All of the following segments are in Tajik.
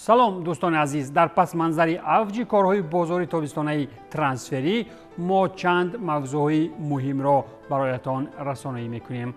Салом, дӯстони азиз. Дар пасманзари авҷи корҳои бозори тобистонаи трансферӣ мо чанд мавзӯъҳои муҳимро бароятон расонаӣ мекунем.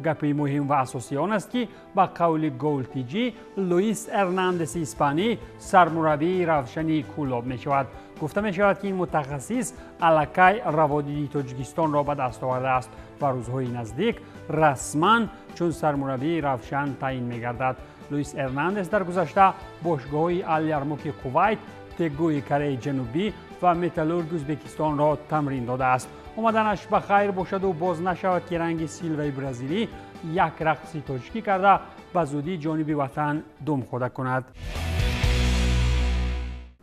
Гапи муҳим ва асосии он аст, ки ба қавли Голтиҷӣ Луис Эрнандеси испанӣ сармураббии Равшани Кӯлоб мешавад. Гуфта мешавад, ки ин мутахассис аллакай раводиди Тоҷикистонро ба даст овардааст ва рӯзҳои наздик расман чун сармураббии Равшан таъин мегардад. Луис Эрнандес дар гузашта бошгоҳҳои Ал-Ярмуки Кувайт, Тегӯи Кореяи Ҷанубӣ ва Металлурги Ӯзбекистонро тамрин додааст. Омаданаш ба хайр бошаду боз нашавад, ки ранги Силваи бразилӣ як рақси тоҷикӣ карда, ба зудӣ ҷониби ватан дум хода кунад.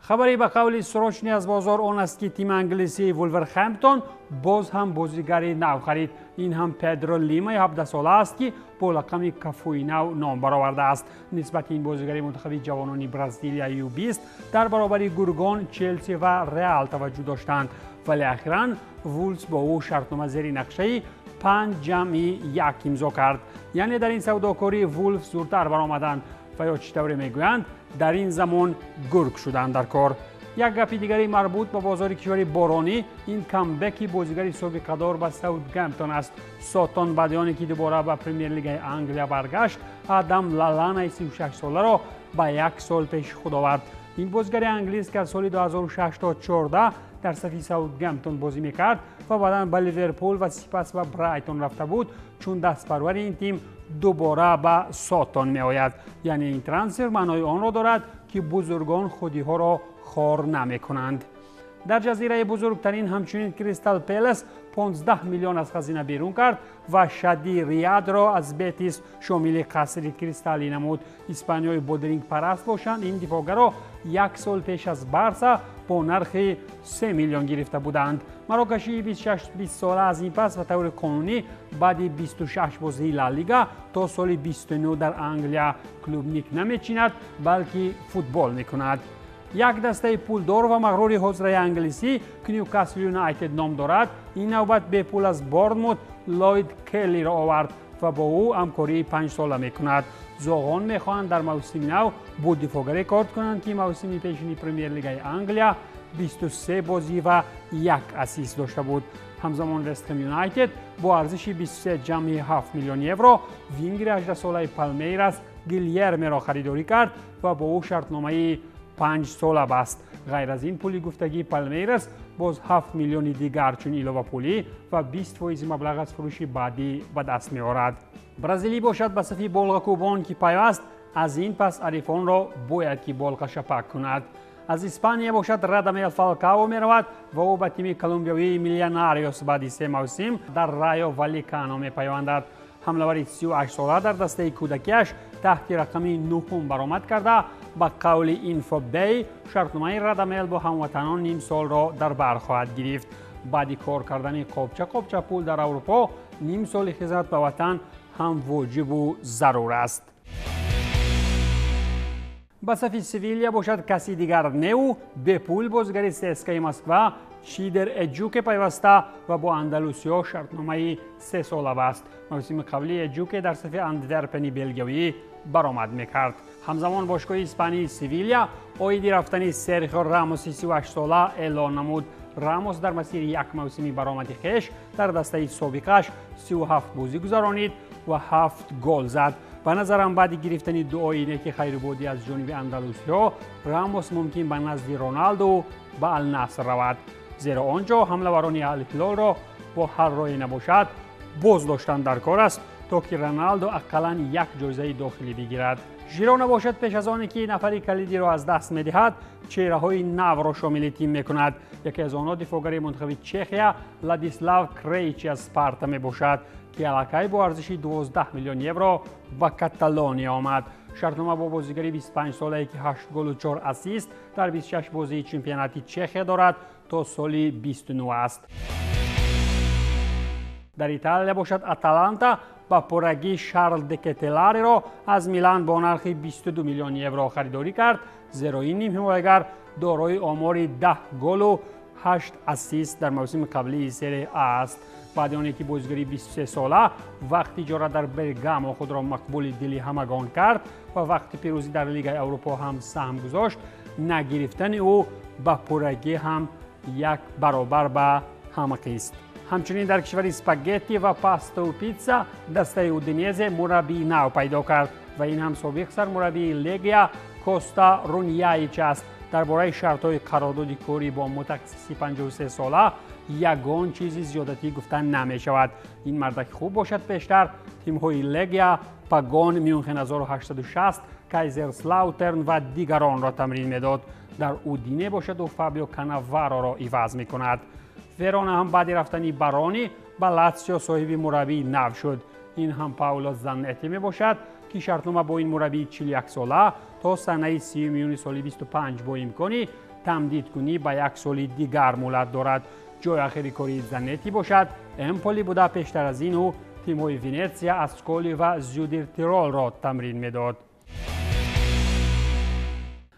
Хабаре ба қавли срочный аз бозор он аст, ки тими англисии Вулверхэмптон боз ҳам бозигари нав харид. Ин ҳам Педро Лимаи 17сола аст, ки бо лақами Кафуи нав ном баровардааст. Нисбати ин бозигари мунтахаби ҷавонони Бразилия Ю20 дар баробари Гургон, Челси ва Реал таваҷҷӯҳ доштанд, вале ахиран Вулс бо ӯ шартнома зери нақшаи 5+1 имзо кард. Яъне дар ин савдокорӣ Вулф зуртар баромаданд ва ё чӣ тавре мегӯянд, дар ин замон гург шуданд дар кор. Як гапи дигари марбут ба бозори кишвари боронӣ ин камбеки бозигари собиқадор ба Саутгемптон аст. Сотон баъди оне ки дубора ба Премер-лигаи Англия баргашт, Адам Лаланаи 36соларо ба як сол пеши худ овард. Ин бозигари англис, ки аз соли 2006 то 14 дар сафи Саутгемптон бозӣ мекард ва баъдан ба Ливерпул ва сипас ба Брайтон рафта буд, чун дастпарвари ин тим дубора ба Сотон меояд. Яъне ин трансфер маънои онро дорад, ки бузургон худиҳоро хор намекунанд. Дар ҷазираи бузургтарин ҳамчунин Кристал Пелес 15 миллион аз хазина берун кард ва Шади Риядро аз Бетис шомили қасри кристаллӣ намуд. Испаниёи бодрингпараст бошанд, ин дифоъгаро як сол пеш аз Барса бо нархи 3 миллион гирифта буданд. Марокашии 20 сола аз ин пас ба таври қонунӣ баъди 26 бозии Ла Лига то соли 29 дар Англия клубник намечинад, балки футбол мекунад. Як дастаи пулдор ва мағрури ҳозираи англисӣ, ки Ньюкасл Юнайтед ном дорад, ин навбат бепул аз Борнмут Лойд Келлиро овард ва бо ӯ ҳамкории 5сола мекунад. Зоғон мехоҳанд дар мавсими нав бо дифоъгаре кор кунанд, ки мавсими пешини Премер-лигаи Англия 23 бозӣ ва як ассист дошта буд. Ҳамзамон Вестхэм Юнайтед бо арзиши 23,7 миллион евро вингери 18солаи Палмейрас Гильермеро харидорӣ кард ва бо ӯ шартномаи 5сола баст. Ғайр аз ин пули гуфтагии Палмейрас боз 7 миллиони дигар чун иловапулӣ ва 20 фоизи маблағ аз фурӯши баъдӣ ба даст меорад. Бразилӣ бошад, ба сафи болғакӯбон ки пайваст, аз ин пас арифонро бояд ки болғашапак кунад. Аз Испания бошад, Радамел Фалкао меравад ва ӯ ба тими колумбиявии Миллионариос баъди се мавсим дар Райо Валикано мепайвандад. Ҳамлавари 38сола дар дастаи кӯдакиаш таҳти рақами нуҳум баромад карда, ба қавли Инфобей шартномаи Радамел бо ҳамватанон ним солро дар бар хоҳад гирифт. Баъди кор кардани қобча қобча пул дар Аврупо, ним соли хизмат ба ватан ҳам воҷибу зарур аст. Ба сафи Севилия бошад, каси дигар неу бепул бозигари ЦСКАи Москва Чидер Эҷуке пайваста ва бо андалусиё шартномаи 3сола баст. Мавсими қаблии Эҷуке дар сафи Антверпени белгиявӣ баромад мекард. Ҳамзамон бошгоҳи испании Севилия оиди рафтани Серхио Рамоси 38сола эълон намуд. Рамос дар масири як мавсими баромади хеш дар дастаи собиқаш 37 бозӣ гузаронид ва ҳафт гол зад. Ба назарам, баъди гирифтани дуои неки хайрубодӣ аз ҷониби андалусиҳо, Рамос мумкин ба назди Роналду ба Алнаср равад, зеро он ҷо ҳамлаварони Алҳилолро бо ҳар роҳе набошад боз доштан дар кор аст, то ки Роналдо ақаллан як ҷоизаи дохилӣ бигирад. Жирона бошад, пеш аз оне ки нафари калидиро аз даст медиҳад, чеҳраҳои навро шомили тим мекунад. Яке аз онҳо дифоъгари мунтахаби Чехия Ладислав Крейчи аз Спарта мебошад, ки аллакай бо арзиши 12 миллион евро ба Каталония омад. Шартнома бо бозигари 25солае, ки 8 голу 4 ассист дар 26 бозии чемпионати Чехия дорад, то соли 29 аст. Дар Италия бошад, Аталанта ба пуррагӣ Шарл Декетелареро аз Милан бо нархи 22 миллион евро харидорӣ кард, зеро ин нимҳимоягар дорои омори 10 голу 8 ассист дар мавсими қаблии Серия А аст. Баъди оне ки бозигари 23 сола вақти иҷора дар Бергамо худро мақбули дили ҳамагон кард ва вақти пирӯзӣ дар Лигаи Аврупо ҳам саҳм гузошт, нагирифтани ӯ ба пуррагӣ ҳам як баробар ба ҳамақист. Ҳамчунин дар кишвари спагетти ва пастову питса дастаи Удинезе мураббии нав пайдо кард ва ин ҳам собиқ сармураббии Легия Коста Руньяич аст. Дар бораи шартҳои қарордоди корӣ бо мутахассиси 53 сола ягон чизи зиёдатӣ гуфта намешавад. Ин мардаки хуб бошад, пештар тимҳои Легия, Пагон, Мюнхен 1860, Кайзерслаутерн ва дигаронро тамрин медод. Дар Удине бошад, ӯ Фабио Канавароро иваз мекунад. Верона ҳам баъди рафтани Барони ба Латсио соҳиби мураббии нав шуд. Ин ҳам Пауло Занетти мебошад, ки шартнома бо ин мураббии 41 сола то санаи 30 июни соли 25 бо имкони тамдидкунӣ ба як соли дигар муҳлат дорад. Ҷои ахири кори Занетти бошад, Эмполи буда. Пештар аз ин ӯ тимҳои Венетсия, Асколи ва Зюдиртиролро тамрин медод.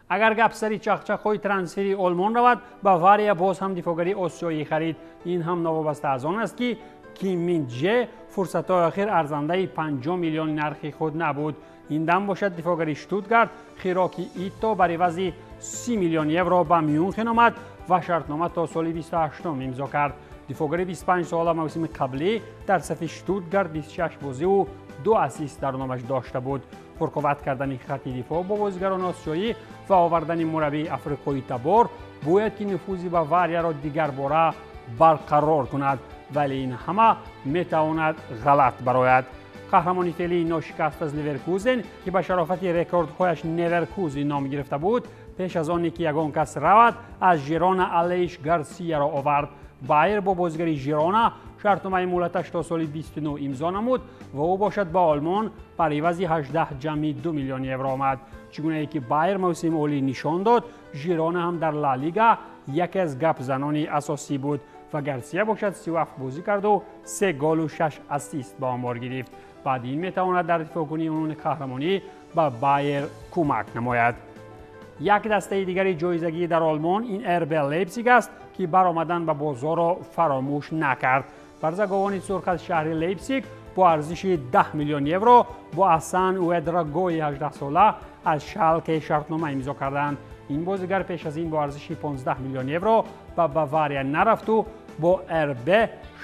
Агар гап сари чахчахҳои трансфери Олмон равад, Бавария боз ҳам дифоъгари осиёӣ харид. Ин ҳам новобаста аз он аст, ки Ким Мин Дже фурсатҳои охир арзандаи 50 миллион нархи худ набуд. Ин дам бошад, дифоъгари Штутгарт Хироки Ито бар ивази 30 миллион евро ба Мюнхен омад ва шартнома то соли 28 имзо кард. Дифоъгари 25 сола мавсими қаблӣ дар сафи Штутгарт 26 бозиву ду ассист дар номаш дошта буд. Пурқувват кардани хатти дифоъ бо бозигарони осиёӣ ва овардани мураббии африқои табор бояд ки нуфузи Баварияро дигарбора барқарор кунад, вале ин ҳама метавонад ғалат барояд. Қаҳрамони феълии ношикаст аз Ливеркузен, ки ба шарофати рекордҳояш Неверкузен ном гирифта буд, пеш аз оне ки ягон кас равад, аз Жирона Алейш Гарсияро овард. Байер бо бозигари Жирона шартномаи муҳлаташ то соли 29 имзо намуд ва ӯ бошад ба Олмон бар ивази 18,2 миллион евро омад. Чӣ гунае ки Байер мавсими олӣ нишон дод, Жирона ҳам дар Ла Лига яке аз гапзанони асосӣ буд ва Гарсия бошад 37 бозӣ карду се голу шаш ассист ба омор гирифт. Баъди ин метавонад дар дифоъкунии унвони қаҳрамонӣ ба Байер кӯмак намояд. Як дастаи дигари ҷоизагӣ дар Олмон ин РБ Лейпсиг аст, ки баромадан ба бозорро фаромӯш накард. Барзаговони сурх аз шаҳри Лейпсиг бо арзиши 10 миллион евро бо Асан Уэдрагои 18 сола аз Шалке шартнома имзо карданд. Ин бозигар пеш аз ин бо арзиши 15 миллион евро ба Бавария нарафту бо РБ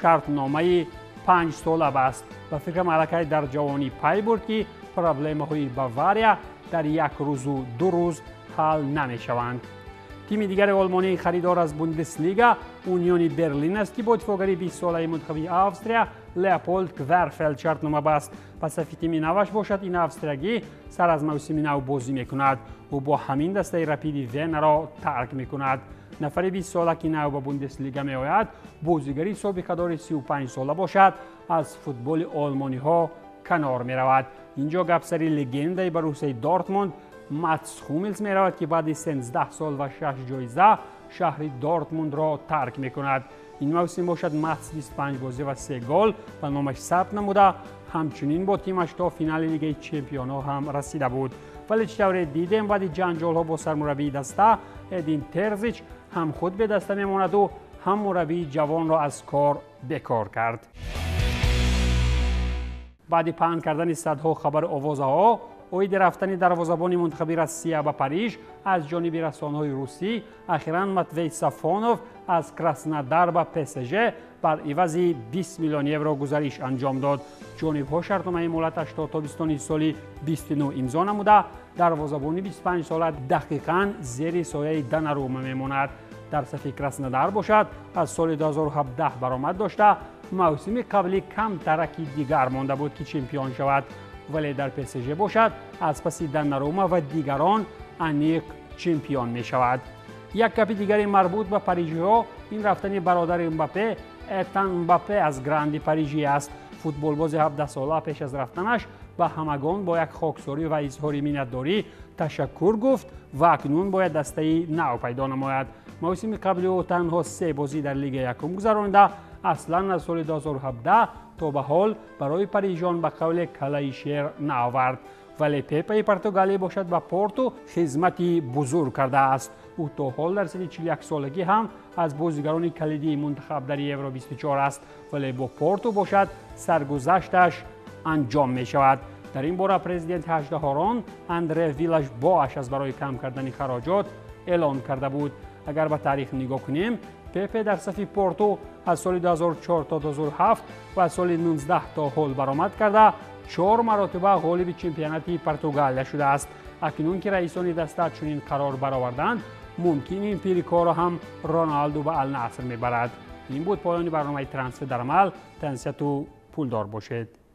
шартномаи 5 сола баст. Ба фикрам, аллакай дар ҷавонӣ пай бурд, ки проблемаҳои Бавария дар як рӯзу ду рӯз ҳал намешаванд. Тими дигари олмонии харидор аз Бундеслига Униони Берлин аст, ки бо дифоъгари 20-солаи мунтахаби Австрия Леополд Кверфелд шартнома баст. Ба сафи тими наваш бошад, ин австриягӣ сар аз мавсими нав бозӣ мекунад. Ӯ бо ҳамин дастаи Рапиди Венаро тарк мекунад. Нафари 20 сола, ки нав ба Бундеслига меояд, бозигари собиқадори 35 сола бошад, аз футболи олмониҳо канор меравад. Инҷо гап сари легендаи Борусияи Дортмунд Матс Хумилс меравад, ки баъди 13 сол ва шаш ҷоиза шаҳри Дортмундро тарк мекунад. Ин мавсим бошад, Матс 25 бозӣ ва се гол ба номаш сабт намуда, ҳамчунин бо тимаш то финали Лигаи чемпионҳо ҳам расида буд. Вале чӣ тавре дидем, баъди ҷанҷолҳо бо сармураббии даста Эдин Терзич ҳам худ бедаста мемонаду ҳам мураббии ҷавонро аз кор бекор кард. Баъди паҳн кардани садҳо хабари овозаҳо оиди рафтани дарвозабони мунтахаби Россия ба Париж аз ҷониби расонаҳои русӣ, ахиран Матвей Сафонов аз Краснодар ба ПСЖ бар ивази 20 миллион евро гузариш анҷом дод. Ҷонибҳо шартномаи муҳлаташ то тобистони соли 29 имзо намуда, дарвозабони 25 сола дақиқан зери сояи Донарума мемонад. Дар сафи Краснодар бошад, аз соли 2017 баромад дошта, мавсими қаблӣ камтараки дигар монда буд, ки чемпион шавад, вале дар ПСЖ бошад, аз паси Донарума ва дигарон аниқ чемпион мешавад. Як гапи дигари марбут ба парижиҳо ин рафтани бародари Мбапе Этан Мбапе аз гранди Парижӣ аст. Футболбози 17-сола пеш аз рафтанаш ба ҳамагон бо як хоксорӣ ва изҳори миннатдорӣ ташаккур гуфт ва акнун бояд дастаи нав пайдо намояд. Мавсими қабли ӯ танҳо се бозӣ дар Лигаи якум гузаронида, аслан аз соли 2017 то ба ҳол барои парижиён ба қавле калаи шер наовард. Вале Пепаи португалӣ бошад, ба Порту хизмати бузург кардааст. Ӯ то ҳол дар синни 41 солагӣ ҳам аз бозигарони калидии мунтахаб дар Евро 24 аст, вале бо Порту бошад, саргузашташ анҷом мешавад. Дар ин бора президенти ҳаждаҳорон Андре Вилаш Боаш аз барои кам кардани хароҷот эълон карда буд. Агар ба таърих нигоҳ кунем, Пепе дар сафи Порту аз соли 2004 то 2007 ва аз соли 19 то ҳол баромад карда, чор маротиба ғолиби чемпионати Португалия шудааст. Акнун ки раисони даста чунин қарор бароварданд, мумкин ин пири корро ҳам Роналду ба Алнаср мебарад. Ин буд поёни барномаи Трансфер дар амал. Тансиҳату пулдор бошед.